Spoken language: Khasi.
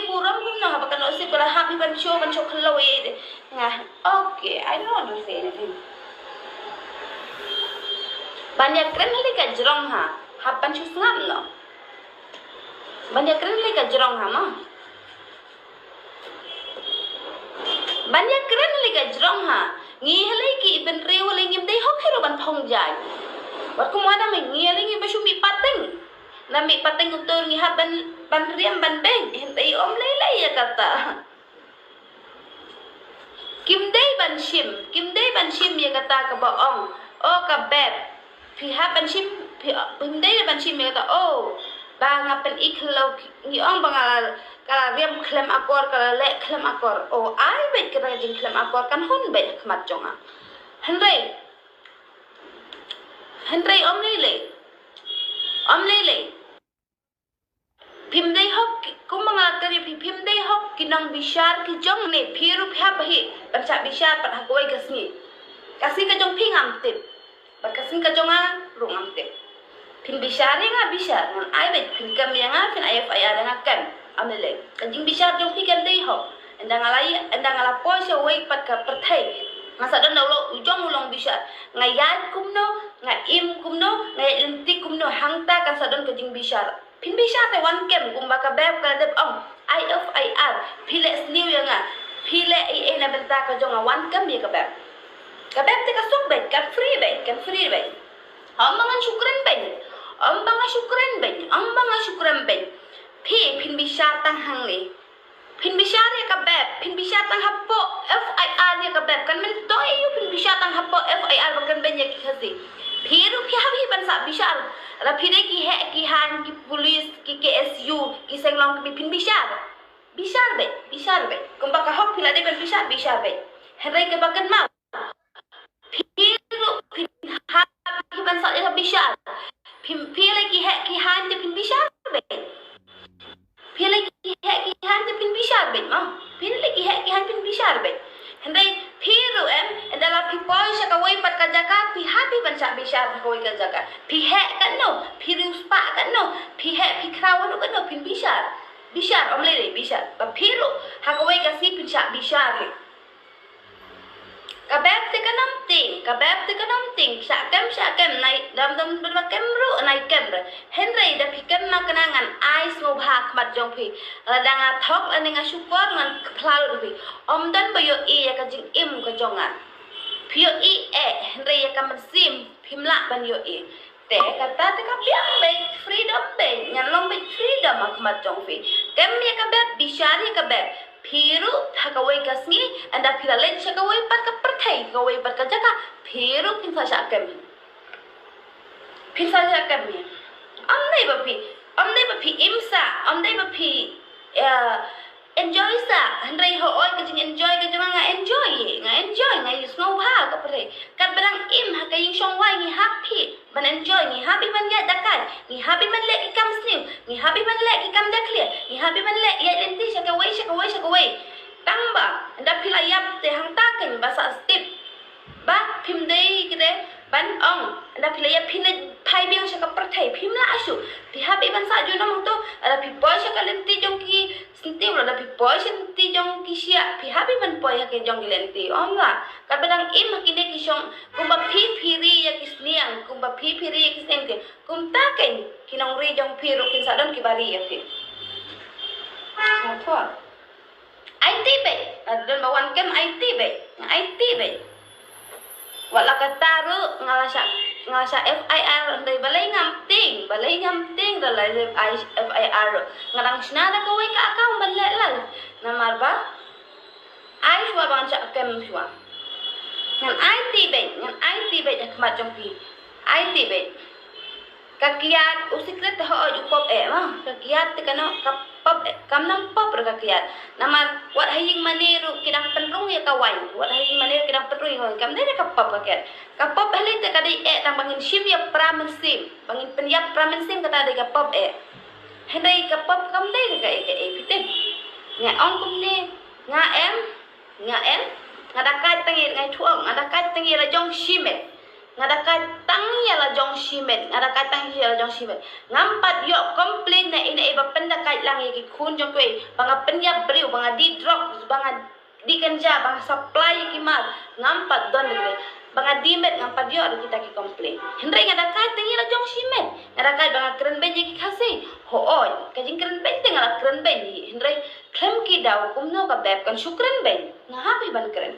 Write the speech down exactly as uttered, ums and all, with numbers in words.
burom kumno haba ka Nohsip ka la hap hi ban shu, ban shu khlo ïa de. Nga, okay, I don't want to say anything. Ban ïa kren ha lade ka jrong ha, hap ban shu sngap noh. Ban ïa kren ha lade ka jrong ha mo. Ban ïa kren ha lade ka jrong ha. Ngi ha lade ki bynriew ha lade ngim dei hok hi ruh ban phong jaiñ. Wat kumno da me, ngi ha lade ngi ba shu mih pateng. Na mih pateng utur ngi hap ban, ban riam ban beiñ. Hynrei ym lei lei ïa kata. Kim dei ban shim, kim dei ban shim ïa kata kaba ong, o ka beb. Phi hap ban shim, phi, phim dei ban shim ïa kata, o ba nga pyn-i khlo, ngi ong ba nga la, ka la riam khlem akor, ka la leh khlem akor. O ai beit kata ka jingkhlem akor kan hun beit ha khmat jong nga. Hynrei, hynrei ym lei lei. Ym lei lei. Phim dei hok, kumba nga la kren ïa phi, phim dei hok ki nongbishar ki jong ne, phi ruh phi hap hi ban shah bishar pat ha kawei ka sngi. Ka sngi ka jong phi ngam tip, bad ka sngi ka jong nga ruh ngam tip. Phin bishar ïa nga bishar, ngan ai beit, phin kem ïa nga, phin ai F I R ïa nga kem. Ym lei lei. Ka jingbishar jong phi kan dei hok. Ynda nga la ïa, ynda nga la poi sha kawei pat ka pyrthei, nga sa don da u long, u jong u long bishar. Nga ïaid kumno, nga im kumno, nga ïaid lynti kumno, hangta kan sa don ka jingbishar. Phin bishar te wan kem, kumba ka beb ka la dep ong, ai F I R, phi leh sniew ïa nga, phi leh ei ei na bynta ka jong nga, wan kem ïa ka beb. Ka beb te ka suk beit, kan free beit, kan free beit. Ym ba ngan shu kren beit, ym ba ngan shu kren beit, ym ba ngan shu kren beit. Phi, phin bishar tang hangne. Phin bishar ïa ka beb, phin bishar tang hapoh F I R ïa ka beb, kan myntoi ïa u phin bishar tang hapoh F I R ba kren beiñ ïa ki Khasi. Phi ruh phi hap hi ban shah bishar. Lada phi dei ki heh ki haiñ, ki pulit, ki K S U, ki seng long kmie, phin bishar. Bishar beit, bishar beit. Kumba ka hok phi la dei ban bishar, bishar beit. Hynrei kaba kynmaw, phi ruh phin hap hi ban shah ïa ka bishar. Phi, phi lei ki heh ki haiñ te phin bishar beit. Phi lei ki heh ki haiñ te phin bishar beit mo. Phi lei ki heh ki haiñ phin bishar beit. Hynrei phi ruh em, ynda la phi poi sha kawei pat ka jaka, phi hap hi ban shah bishar ha kawei ka jaka. Phi heh katno, phi riewspah katno, phi heh phi khraw haduh katno, phin bishar. Bishar, ym lei lei bishar. Ba phi ruh ha kawei ka sngi phin shah bishar hi. Ka beb te kan ym tieng, ka beb te kan ym tieng, shah kem, shah kem, nai dam dam dam kem ruh, nai kem ruh. Hynrei da phi kem ma kane ngan ai sngewbha ha khmat jong phi. Lada nga thok lane nga shukor ngan kphla lut phi. Ym don ba ïohi ïa ka jingim ka jong nga. Phi ïohi eh, hynrei ïa ka mynsiem phim lah ban ïohi. Te kata te ka biang beit, freedom beit, ngan long beit freedom ha khmat jong phi. Kem ïa ka beb, bishar ïa ka beb. Phi ruh ha kawei ka sngi, ynda phi la leit sha kawei pat ka pyrthei, kawei pat ka jaka, phi ruh phin sa shah kem. Phin sa shah kem hi. Ym dei ba phi, ym dei ba phi im sa, ym dei ba phi, eh, enjoy sa, hynrei hooid ka jing enjoy ka jong nga, nga enjoy, nga enjoy, nga ïohsngew bha ka pyrthei. Katba dang im ha ka ïing shong wai ngi hap hi ban enjoy, ngi hap hi ban ïaid dakai, ngi hap hi ban leh ki kam sniew, ngi hap hi ban leh ki kam jakhlia, ngi hap hi ban leh ïaid lynti sha kawei, sha kawei, sha kawei. Tang ba ynda phi la ïap te hangta keiñ ba sah step. Ba phim dei kide ban ong, ynda phi la ïap phin leit phai biang sha ka pyrthei, phim lah shuh. Phi hap hi ban sah junom hangto, lada phi poi sha ka lynti jong ki sniew, lada phi poi sha lynti jong ki shiah, phi hap hi ban poi ha ka jong ki lynti. Ym lah, katba dang im ha kine ki shong, kumba phi phi ri ïa ki sniang, kumba phi phi ri ïa ki sniang te, kumta keiñ ki nongri jong phi ruh kin sa don kiba ri ïa phi. Sngewthuh. Aiti beit, lada don ba wan kem aiti beit, nga aiti beit. Wat la katta ruh nga la shah, nga la shah F I R, hynrei balei ngam tieng, balei ngam tieng da la F I R ruh. Nga dang shna da kawei ka account ban leh live. Namar ba ai shuwa ba ngan shah kem shuwa. Ngan aiti beit, ngan aiti beit ha khmat jong phi. Aiti beit. Ka kiad u secret te hooid u pop eh ma. Ka kiad te kano ka pop eh. Kam nang pop ruh ka kiad. Namar wat ha ïing mane ruh ki dang pynrung ïa ka waiñ. Wat ha ïing mane ruh ki dang pynrung ïa ka waiñ. Kam dei da ka pop ka kiad. Ka pop eh lei te ka dei eh tang ba ngin shim ïa pra mynsiem. Ba ngin pynïap pra mynsiem kata dei ka pop eh. Hynrei ka pop kam dei da kaei kaei phi tip. Nga ong kumne, nga em, nga em. Nga da kait tang ïa, nga thuh, nga da kait tang ïa la jong shim eh. Nga da kait tang ïa la jong shimet, nga da kai tang hi la jong shimet. Ngam pat ïoh complain na ine ba pynda kai lang ïa ki khun jong kiwei, ba nga pynïap briew, ba nga dih drugs, ba nga dih ganja, ba nga supply ïa ki mar. Ngam pat don de, ba nga dih met, ngam pat ïoh de kita ki complain. Hynrei nga da kai tang hi la jong shimet. Nga da kai ba nga kren beiñ ïa ki Khasi. Hooid, ka jingkren beiñ te nga la kren beiñ hi. Hynrei khlem ki daw kumno ka beb kan shu kren beiñ. Nga hap hi ban kren.